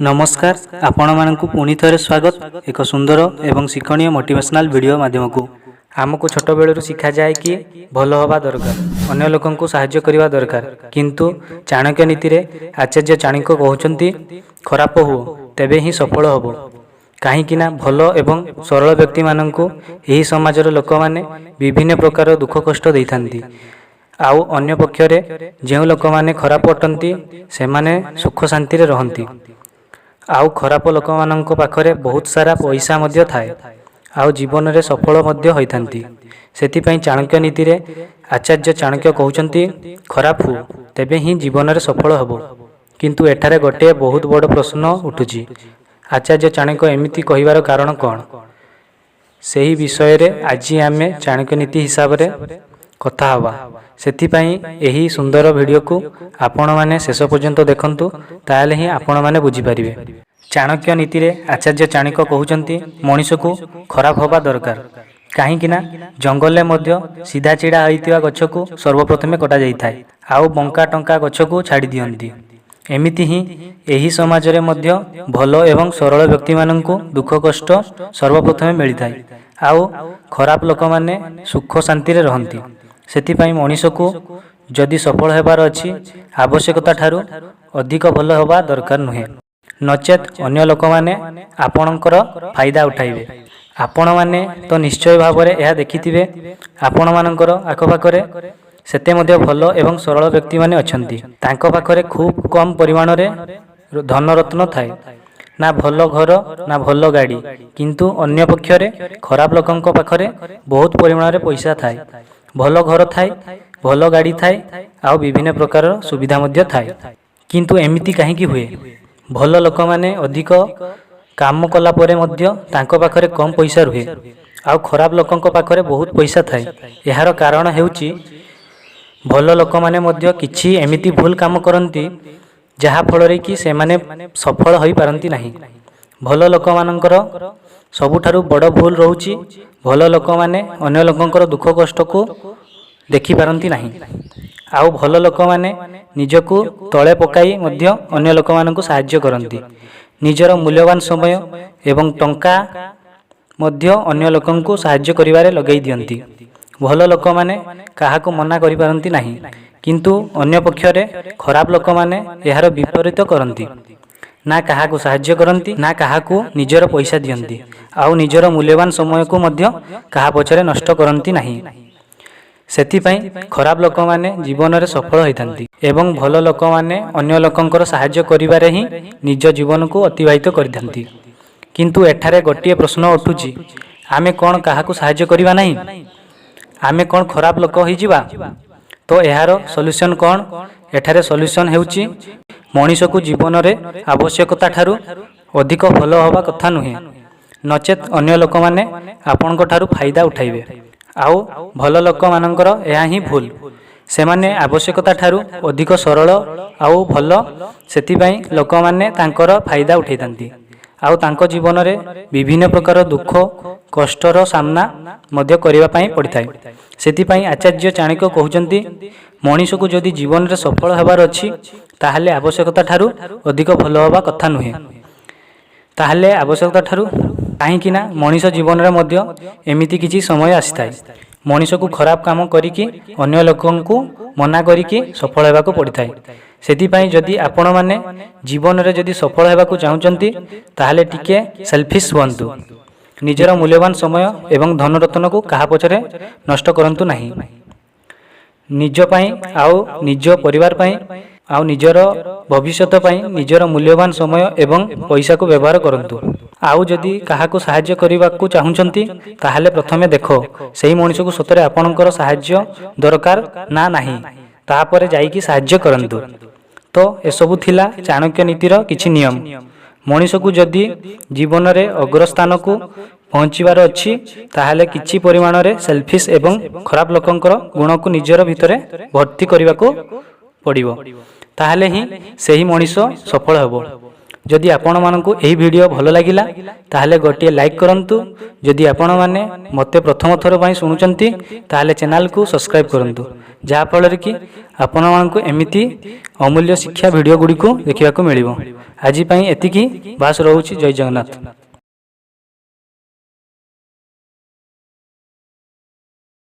ନମସ୍କାର, ଆପଣମାନଙ୍କୁ ପୁଣି ଥରେ ସ୍ୱାଗତ ଏକ ସୁନ୍ଦର ଏବଂ ଶିକ୍ଷଣୀୟ ମୋଟିଭେସନାଲ୍ ଭିଡ଼ିଓ ମାଧ୍ୟମକୁ। ଆମକୁ ଛୋଟବେଳରୁ ଶିଖାଯାଏ କି ଭଲ ହେବା ଦରକାର, ଅନ୍ୟ ଲୋକଙ୍କୁ ସାହାଯ୍ୟ କରିବା ଦରକାର। କିନ୍ତୁ ଚାଣକ୍ୟ ନୀତିରେ ଆଚାର୍ଯ୍ୟ ଚାଣକ୍ୟ କହୁଛନ୍ତି, ଖରାପ ହୁଅ, ତେବେ ହିଁ ସଫଳ ହେବ। କାହିଁକି ନା ଭଲ ଏବଂ ସରଳ ବ୍ୟକ୍ତିମାନଙ୍କୁ ଏହି ସମାଜର ଲୋକମାନେ ବିଭିନ୍ନ ପ୍ରକାର ଦୁଃଖ କଷ୍ଟ ଦେଇଥାନ୍ତି। ଆଉ ଅନ୍ୟ ପକ୍ଷରେ ଯେଉଁ ଲୋକମାନେ ଖରାପ ଅଟନ୍ତି, ସେମାନେ ସୁଖ ଶାନ୍ତିରେ ରହନ୍ତି। ଆଉ ଖରାପ ଲୋକମାନଙ୍କ ପାଖରେ ବହୁତ ସାରା ପଇସା ମଧ୍ୟ ଥାଏ ଆଉ ଜୀବନରେ ସଫଳ ମଧ୍ୟ ହୋଇଥାନ୍ତି। ସେଥିପାଇଁ ଚାଣକ୍ୟ ନୀତିରେ ଆଚାର୍ଯ୍ୟ ଚାଣକ୍ୟ କହୁଛନ୍ତି, ଖରାପ ହୁଅ, ତେବେ ହିଁ ଜୀବନରେ ସଫଳ ହେବ। କିନ୍ତୁ ଏଠାରେ ଗୋଟିଏ ବହୁତ ବଡ଼ ପ୍ରଶ୍ନ ଉଠୁଛି, ଆଚାର୍ଯ୍ୟ ଚାଣକ୍ୟ ଏମିତି କହିବାର କାରଣ କ'ଣ? ସେହି ବିଷୟରେ ଆଜି ଆମେ ଚାଣକ୍ୟ ନୀତି ହିସାବରେ କଥା ହେବା। ସେଥିପାଇଁ ଏହି ସୁନ୍ଦର ଭିଡ଼ିଓକୁ ଆପଣମାନେ ଶେଷ ପର୍ଯ୍ୟନ୍ତ ଦେଖନ୍ତୁ, ତାହେଲେ ହିଁ ଆପଣମାନେ ବୁଝିପାରିବେ। ଚାଣକ୍ୟ ନୀତିରେ ଆଚାର୍ଯ୍ୟ ଚାଣକ୍ୟ କହୁଛନ୍ତି, ମଣିଷକୁ ଖରାପ ହେବା ଦରକାର। କାହିଁକି ନା ଜଙ୍ଗଲରେ ମଧ୍ୟ ସିଧା ଛିଡ଼ା ହୋଇଥିବା ଗଛକୁ ସର୍ବପ୍ରଥମେ କଟାଯାଇଥାଏ ଆଉ ବଙ୍କା ଟଙ୍କା ଗଛକୁ ଛାଡ଼ି ଦିଅନ୍ତି। ଏମିତି ହିଁ ଏହି ସମାଜରେ ମଧ୍ୟ ଭଲ ଏବଂ ସରଳ ବ୍ୟକ୍ତିମାନଙ୍କୁ ଦୁଃଖ କଷ୍ଟ ସର୍ବପ୍ରଥମେ ମିଳିଥାଏ ଆଉ ଖରାପ ଲୋକମାନେ ସୁଖ ଶାନ୍ତିରେ ରହନ୍ତି। ସେଥିପାଇଁ ମଣିଷକୁ ଯଦି ସଫଳ ହେବାର ଅଛି, ଆବଶ୍ୟକତା ଠାରୁ ଅଧିକ ଭଲ ହେବା ଦରକାର ନୁହେଁ। ନଚେତ୍ ଅନ୍ୟ ଲୋକମାନେ ଆପଣଙ୍କର ଫାଇଦା ଉଠାଇବେ। ଆପଣମାନେ ତ ନିଶ୍ଚୟ ଭାବରେ ଏହା ଦେଖିଥିବେ, ଆପଣମାନଙ୍କର ଆଖପାଖରେ ସେତେ ମଧ୍ୟ ଭଲ ଏବଂ ସରଳ ବ୍ୟକ୍ତିମାନେ ଅଛନ୍ତି। ତାଙ୍କ ପାଖରେ ଖୁବ୍ କମ୍ ପରିମାଣରେ ଧନରତ୍ନ ଥାଏ, ନା ଭଲ ଘର ନା ଭଲ ଗାଡ଼ି। କିନ୍ତୁ ଅନ୍ୟ ପକ୍ଷରେ ଖରାପ ଲୋକଙ୍କ ପାଖରେ ବହୁତ ପରିମାଣରେ ପଇସା ଥାଏ, ଭଲ ଘର ଥାଏ, ଭଲ ଗାଡ଼ି ଥାଏ ଆଉ ବିଭିନ୍ନ ପ୍ରକାରର ସୁବିଧା ମଧ୍ୟ ଥାଏ। କିନ୍ତୁ ଏମିତି କାହିଁକି ହୁଏ? ଭଲ ଲୋକମାନେ ଅଧିକ କାମ କଲା ପରେ ମଧ୍ୟ ତାଙ୍କ ପାଖରେ କମ୍ ପଇସା ରୁହେ ଆଉ ଖରାପ ଲୋକଙ୍କ ପାଖରେ ବହୁତ ପଇସା ଥାଏ। ଏହାର କାରଣ ହେଉଛି, ଭଲ ଲୋକମାନେ ମଧ୍ୟ କିଛି ଏମିତି ଭୁଲ କାମ କରନ୍ତି, ଯାହାଫଳରେ କି ସେମାନେ ସଫଳ ହୋଇପାରନ୍ତି ନାହିଁ। ଭଲ ଲୋକମାନଙ୍କର ସବୁଠାରୁ ବଡ଼ ଭୁଲ ରହୁଛି, ଭଲ ଲୋକମାନେ ଅନ୍ୟ ଲୋକଙ୍କର ଦୁଃଖ କଷ୍ଟକୁ ଦେଖିପାରନ୍ତି ନାହିଁ। ଆଉ ଭଲ ଲୋକମାନେ ନିଜକୁ ତଳେ ପକାଇ ମଧ୍ୟ ଅନ୍ୟ ଲୋକମାନଙ୍କୁ ସାହାଯ୍ୟ କରନ୍ତି। ନିଜର ମୂଲ୍ୟବାନ ସମୟ ଏବଂ ଟଙ୍କା ମଧ୍ୟ ଅନ୍ୟ ଲୋକଙ୍କୁ ସାହାଯ୍ୟ କରିବାରେ ଲଗାଇ ଦିଅନ୍ତି। ଭଲ ଲୋକମାନେ କାହାକୁ ମନା କରିପାରନ୍ତି ନାହିଁ। କିନ୍ତୁ ଅନ୍ୟ ପକ୍ଷରେ ଖରାପ ଲୋକମାନେ ଏହାର ବିପରୀତ କରନ୍ତି। ନା କାହାକୁ ସାହାଯ୍ୟ କରନ୍ତି, ନା କାହାକୁ ନିଜର ପଇସା ଦିଅନ୍ତି ଆଉ ନିଜର ମୂଲ୍ୟବାନ ସମୟକୁ ମଧ୍ୟ କାହା ପଛରେ ନଷ୍ଟ କରନ୍ତି ନାହିଁ। ସେଥିପାଇଁ ଖରାପ ଲୋକମାନେ ଜୀବନରେ ସଫଳ ହୋଇଥାନ୍ତି ଏବଂ ଭଲ ଲୋକମାନେ ଅନ୍ୟ ଲୋକଙ୍କର ସାହାଯ୍ୟ କରିବାରେ ହିଁ ନିଜ ଜୀବନକୁ ଅତିବାହିତ କରିଥାନ୍ତି। କିନ୍ତୁ ଏଠାରେ ଗୋଟିଏ ପ୍ରଶ୍ନ ଉଠୁଛି, ଆମେ କ'ଣ କାହାକୁ ସାହାଯ୍ୟ କରିବା ନାହିଁ? ଆମେ କ'ଣ ଖରାପ ଲୋକ ହୋଇଯିବା? ତ ଏହାର ସଲ୍ୟୁସନ୍ କ'ଣ? ଏଠାରେ ସଲ୍ୟୁସନ୍ ହେଉଛି, ମଣିଷକୁ ଜୀବନରେ ଆବଶ୍ୟକତା ଠାରୁ ଅଧିକ ଭଲ ହେବା କଥା ନୁହେଁ। ନଚେତ୍ ଅନ୍ୟ ଲୋକମାନେ ଆପଣଙ୍କ ଠାରୁ ଫାଇଦା ଉଠାଇବେ। ଆଉ ଭଲ ଲୋକମାନଙ୍କର ଏହା ହିଁ ଭୁଲ। ସେମାନେ ଆବଶ୍ୟକତା ଠାରୁ ଅଧିକ ସରଳ ଆଉ ଭଲ, ସେଥିପାଇଁ ଲୋକମାନେ ତାଙ୍କର ଫାଇଦା ଉଠାଇଥାନ୍ତି ଆଉ ତାଙ୍କ ଜୀବନରେ ବିଭିନ୍ନ ପ୍ରକାର ଦୁଃଖ କଷ୍ଟର ସାମ୍ନା ମଧ୍ୟ କରିବା ପାଇଁ ପଡ଼ିଥାଏ। ସେଥିପାଇଁ ଆଚାର୍ଯ୍ୟ ଚାଣକ୍ୟ କହୁଛନ୍ତି, ମଣିଷକୁ ଯଦି ଜୀବନରେ ସଫଳ ହେବାର ଅଛି, ତାହେଲେ ଆବଶ୍ୟକତା ଠାରୁ ଅଧିକ ଭଲ ହେବା କଥା ନୁହେଁ। ତାହେଲେ ଆବଶ୍ୟକତା ଠାରୁ, କାହିଁକି ନା ମଣିଷ ଜୀବନରେ ମଧ୍ୟ ଏମିତି କିଛି ସମୟ ଆସିଥାଏ, ମଣିଷକୁ ଖରାପ କାମ କରିକି, ଅନ୍ୟ ଲୋକଙ୍କୁ ମନା କରିକି ସଫଳ ହେବାକୁ ପଡ଼ିଥାଏ। ସେଥିପାଇଁ ଯଦି ଆପଣମାନେ ଜୀବନରେ ଯଦି ସଫଳ ହେବାକୁ ଚାହୁଁଛନ୍ତି, ତାହେଲେ ଟିକେ ସେଲଫିସ୍ ହୁଅନ୍ତୁ। ନିଜର ମୂଲ୍ୟବାନ ସମୟ ଏବଂ ଧନରତ୍ନକୁ କାହା ପଛରେ ନଷ୍ଟ କରନ୍ତୁ ନାହିଁ। ନିଜ ପାଇଁ ଆଉ ନିଜ ପରିବାର ପାଇଁ ଆଉ ନିଜର ଭବିଷ୍ୟତ ପାଇଁ ନିଜର ମୂଲ୍ୟବାନ ସମୟ ଏବଂ ପଇସାକୁ ବ୍ୟବହାର କରନ୍ତୁ। ଆଉ ଯଦି କାହାକୁ ସାହାଯ୍ୟ କରିବାକୁ ଚାହୁଁଛନ୍ତି, ତାହେଲେ ପ୍ରଥମେ ଦେଖ ସେହି ମଣିଷକୁ ସତରେ ଆପଣଙ୍କର ସାହାଯ୍ୟ ଦରକାର ନା ନାହିଁ। ତାପରେ ଯାଇକି ସାହାଯ୍ୟ କରନ୍ତୁ। ତ ଏସବୁ ଥିଲା ଚାଣକ୍ୟ ନୀତିର କିଛି ନିୟମ। ମଣିଷକୁ ଯଦି ଜୀବନରେ ଅଗ୍ରସ୍ଥାନକୁ ପହଞ୍ଚିବାର ଅଛି, ତାହେଲେ କିଛି ପରିମାଣରେ ସେଲଫିସ୍ ଏବଂ ଖରାପ ଲୋକଙ୍କର ଗୁଣକୁ ନିଜର ଭିତରେ ଭର୍ତ୍ତି କରିବାକୁ ପଡ଼ିବ। ତାହେଲେ ହିଁ ସେହି ମଣିଷ ସଫଳ ହେବ। ଯଦି ଆପଣମାନଙ୍କୁ ଏହି ଭିଡ଼ିଓ ଭଲ ଲାଗିଲା, ତାହେଲେ ଗୋଟିଏ ଲାଇକ୍ କରନ୍ତୁ। ଯଦି ଆପଣମାନେ ମୋତେ ପ୍ରଥମ ଥର ପାଇଁ ଶୁଣୁଛନ୍ତି, ତାହେଲେ ଚ୍ୟାନେଲକୁ ସବସ୍କ୍ରାଇବ୍ କରନ୍ତୁ, ଯାହାଫଳରେ କି ଆପଣମାନଙ୍କୁ ଏମିତି ଅମୂଲ୍ୟ ଶିକ୍ଷା ଭିଡ଼ିଓ ଗୁଡ଼ିକୁ ଦେଖିବାକୁ ମିଳିବ। ଆଜି ପାଇଁ ଏତିକି ବାସ୍, ରହୁଛି। ଜୟ ଜଗନ୍ନାଥ।